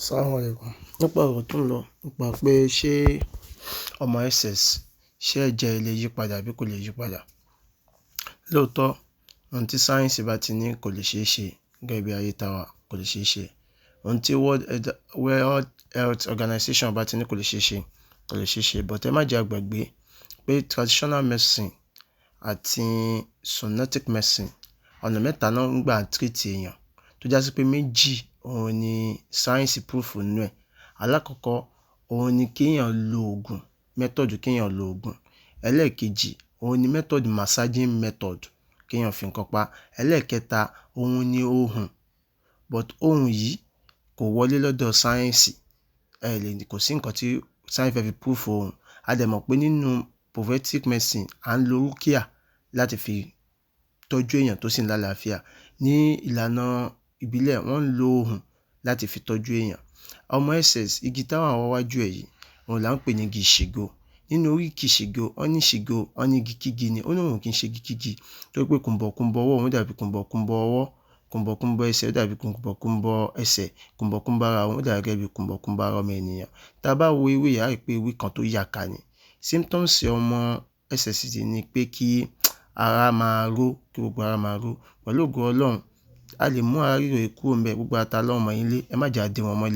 Assalamu alaikum. Nípa ọ̀rọ̀ tó ń lọ, nípa pé ṣé ọmọ SS, ṣé ẹ̀jẹ̀ lè yí padà àbí kò lè yí padà. Lóòótọ́, ohun tí sáyẹ́ǹsì bá ti ní kò lè ṣe é ṣe gẹ́gẹ́ bí ayé ta wà, kò lè ṣe é ṣe. Ohun tí World Health Organization bá ti ní kò lè ṣe é ṣe, kò lè ṣe é ṣe. But ẹ má jẹ́ a gbàgbé pé traditional medicine àti zoonotic medicine, ọ̀nà mẹ́ta náà ń gbà treat èèyàn tó jásí pé méjì òun ni sáyẹ́ǹsì proof nínú ẹ̀. Alákọ̀ọ́kọ́ òun ni kí èèyàn lo òògùn, method kí èèyàn lo òògùn. Ẹlẹ́ẹ̀kejì òun ni method massaging method, kí èèyàn fi nǹkan pa. Ẹlẹ́ẹ̀kẹta òun ni ohùn. But ohùn yìí kò wọlé lọ́dọ̀ sáyẹ́ǹsì. Ẹ lè, kò sí nǹkan tí sáyẹ́ǹsì fẹ́ fi proof ohùn. A dẹ̀ mọ̀ pé nínú prophetic medicine, à ń lo ruqyah láti fi tọ́jú èèyàn tó sì ń lálàáfíà. Ní ìlànà ìbílẹ̀, wọ́n ń lo ohùn láti fi tọ́jú èèyàn. Ọmọ SS, igi táwọn wá wájú ẹ̀ yìí, òun là ń pè ní igi ìṣìgo. Nínú oríkì ìṣìgo, wọ́n ní ìṣìgo, wọ́n ní igi kígi ni. Ó ní òun kì í ṣe igi kígi torí pé kùnbọ̀kùnbọ̀ ọwọ́ òun dàbí kùnbọ̀kùnbọ̀ ọwọ́, kùnbọ̀kùnbọ̀ ẹsẹ̀ ó dàbí kùnbọ̀kùnbọ̀ ẹsẹ̀, kùnbọ̀kùnbọ̀ ara òun ó dàbí gẹ́gẹ́ bí kùnbọ̀kùnbọ̀ ara ọmọ ènìyàn. Tí a bá wo ewé yìí, a rí pé ewé kan tó yàká ni. Symptoms ọmọ SS ni pé kí ara máa ró, kí gbogbo ara máa ró. Pẹ̀lú ògo Ọlọ́run, a lè mú ara ríro yìí kúrò níbẹ̀. Gbogbo àwa tá lọ́mọ nílé, ẹ má jẹ́ a dé wọn mọ́lé.